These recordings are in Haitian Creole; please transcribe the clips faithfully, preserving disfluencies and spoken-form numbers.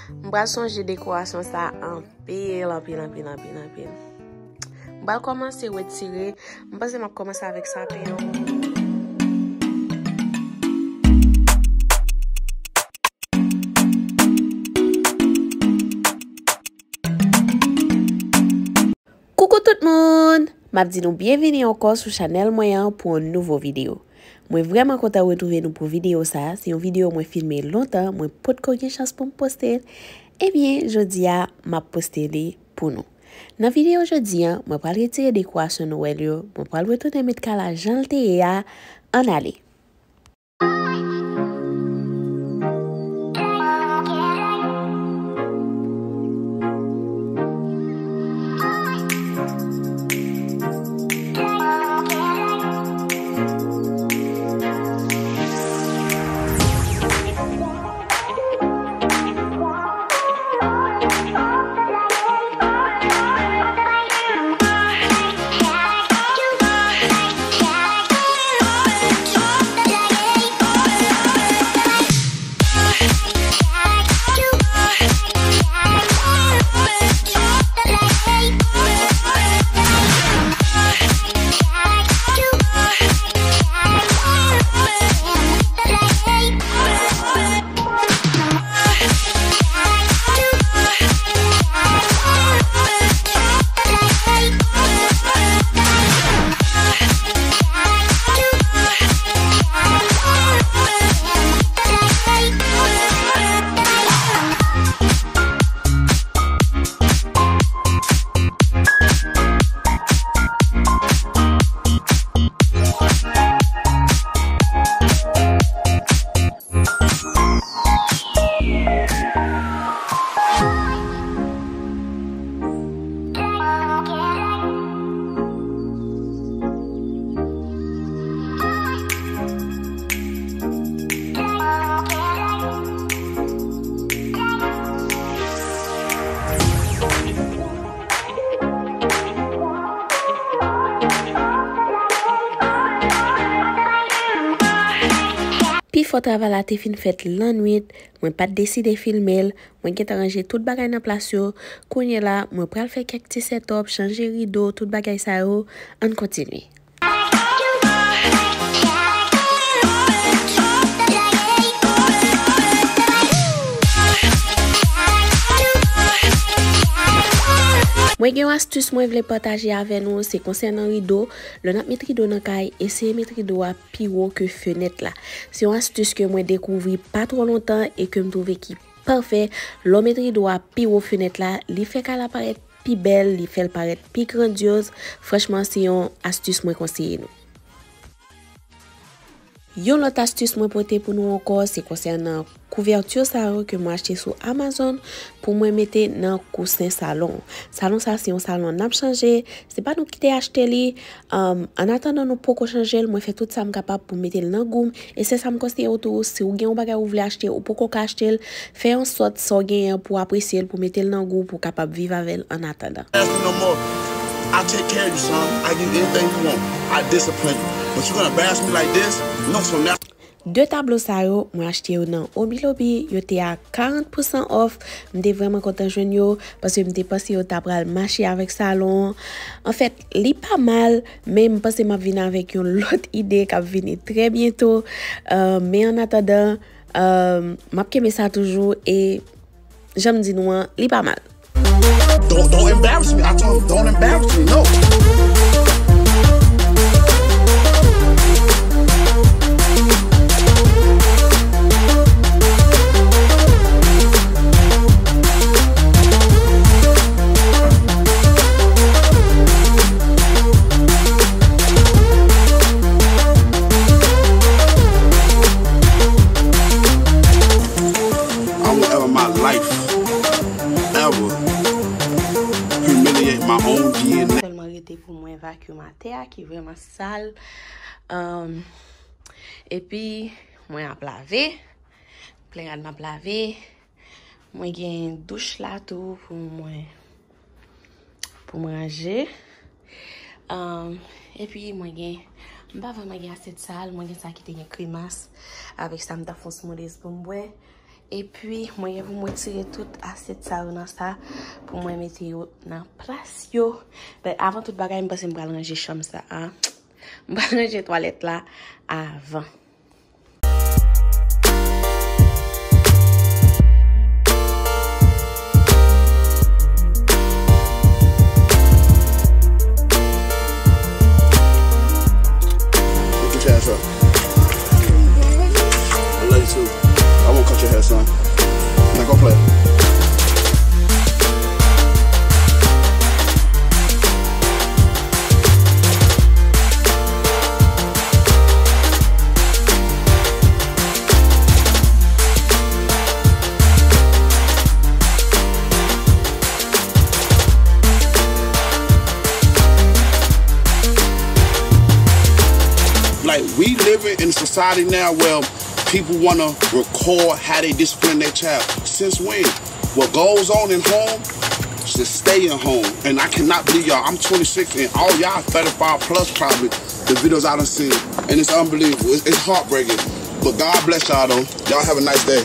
M pral sonje dekorasyon sa anpil, anpil, anpil, anpil, anpil. M pral kòmanse retire. M panse m ap kòmanse avèk sapen an. Koukou tout moun! M ap di nou byenvini ankò sou chanèl mwen an pou yon nouvo videyo. Mwen vrèman kontan retwouve nou pou videyo sa a. Se yon videyo mwen filme lontan, mwen potko gen chans pou m poste l. Ebyen, jodi a, m ap poste li pou nou. Nan videyo jodi a, mwen pral retire dekorasyon Nwèl yo, mwen pral retounen met kay la jan l te ye a, ann ale. Pifò travay la te fin fèt lannwit, mwen pa t deside filme l, mwen gentan ranje tout bagay nan plas yo. Kounye la, mwen pral fè kèk ti setup, chanje rido, tout bagay sa yo. Ann kontinye. Mwen gen yon astis mwen vle pataje avè nou, se konsènan rido. Lè n ap met rido nan kay, eseye met rido a pi wo ke fenèt la. Se yon astis ke mwen dekouvri pa twò lontan e ke m twouve ki pafè. Lè w met rido a pi wo fenèt la, li fè kay la parèt pi bèl, li fè l parèt pi grandyoz. Franchman, se yon astis mwen konseye nou. Yon lòt astis mwen pote pou nou ankò, se konsènan kouvèti sa yo ke mwen achte sou Amazon pou mwen mete nan kousen salon. Salon sa se yon salon n ap chanje, se pa nou ki te achte li. Um, annatandan nou poko chanje l, mwen fè tout sa m kapab pou mete l nan gou m. E se sa m konseye w tou, si w gen yon bagay ou vle achte, ou poko ka achte l, fè an sòt sa w genyen an pou w apresye l, pou w mete l nan gou w, pou w kapab viv avè l annatandan. Ask me no more. I take care of you, son. I give you anything you want. I discipline you. But you gonna embarrass me like this? No, so now. De tablo sa yo, mwen achte yo nan Hobby Lobby, yo te a karant pousan off. M te vrèman kontan jwenn yo, paske m te panse yo ta pral mache avèk salon an. Anfèt, li pa mal, men m panse m ap vin avèk yon lòt ide k ap vini trè byento. Euh, men annatandan, euh, m ap kenbe sa toujou e jan m di nou an, li pa mal. Don't, don't embarrass me. I told him, don't embarrass me. No. I will ever my life ever humiliate my own D N A. Sèlman rete pou mwen vacuum atè a ki vrèman sal. Um, epi mwen ap lave. Plen rad m ap lave. Mwen gen douch la tou pou mwen pou m ranje. Um, epi mwen gen, m pa vrèman gen asyèt sal, mwen gen sa ki te gen kremas. Avèk sa m ta fè yon smoothies pou m bwè. Epi, mwen gen pou m retire tout asyèt sa yo nan sa, pou mwen mete yo nan plas yo. But avan tout bagay, m panse m pral ranje chanm sa a. M pral ranje twalèt la avan. Look your ass up. I love you too. I won't cut your hair, son. Now go play. Like, we living in a society now where people wanna record how they discipline their child. Since when? What goes on in home should stay in home. And I cannot believe y'all. I'm twenty-six and all y'all thirty-five plus probably, the videos I done seen. And it's unbelievable. It's, it's heartbreaking. But God bless y'all though. Y'all have a nice day.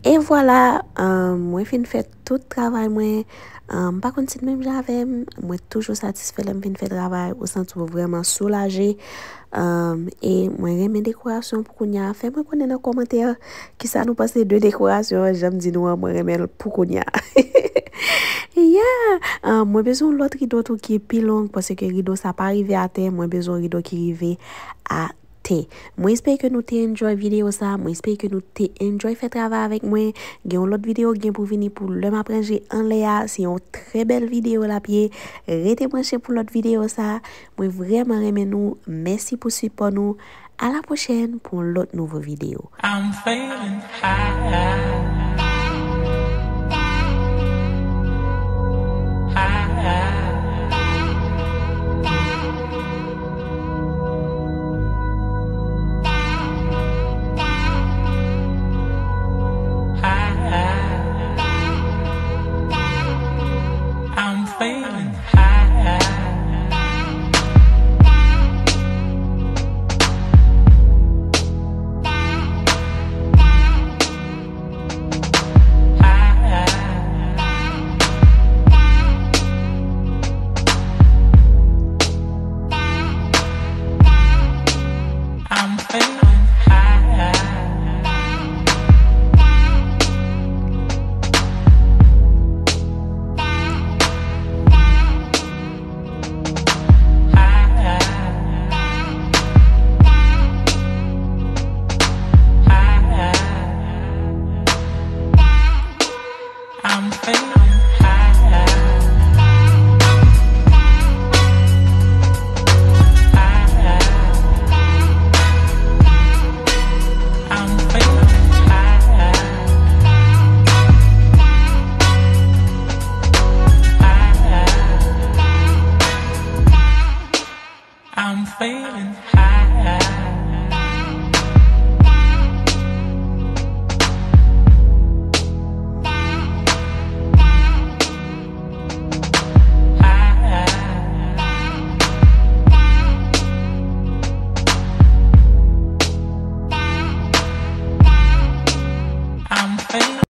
E vwala, um, mwen fin fè tout travay mwen. Um, m pa konn si n menm jan avè m, mwen toujou satisfè lè m fin fè travay, ou santi w vrèman soulaje. Um, e mwen renmen dekorasyon pou kounye a. Fè mwen konnen nan kòmantè kisa nou panse de dekorasyon an, jan m di nou an, mwen renmen l pou kounye a. Yeah! Um, mwen bezwen yon lòt rido tou ki pi long, paske rido sa pa rive atè, mwen bezwen yon rido ki rive atè. Mwen espere ke nou te enjoy videyo sa, mwen espere ke nou te enjoy fè travay avèk mwen. Gen yon lòt videyo ki gen pou vini pou lè m ap ranje anlè a, se yon trè bèl videyo l ap ye. Rete branche pou lòt videyo sa. Mwen vrèman renmen nou. Mèsi pou sipò nou. A la pwochèn pou yon lòt nouvo videyo. I'm feeling high.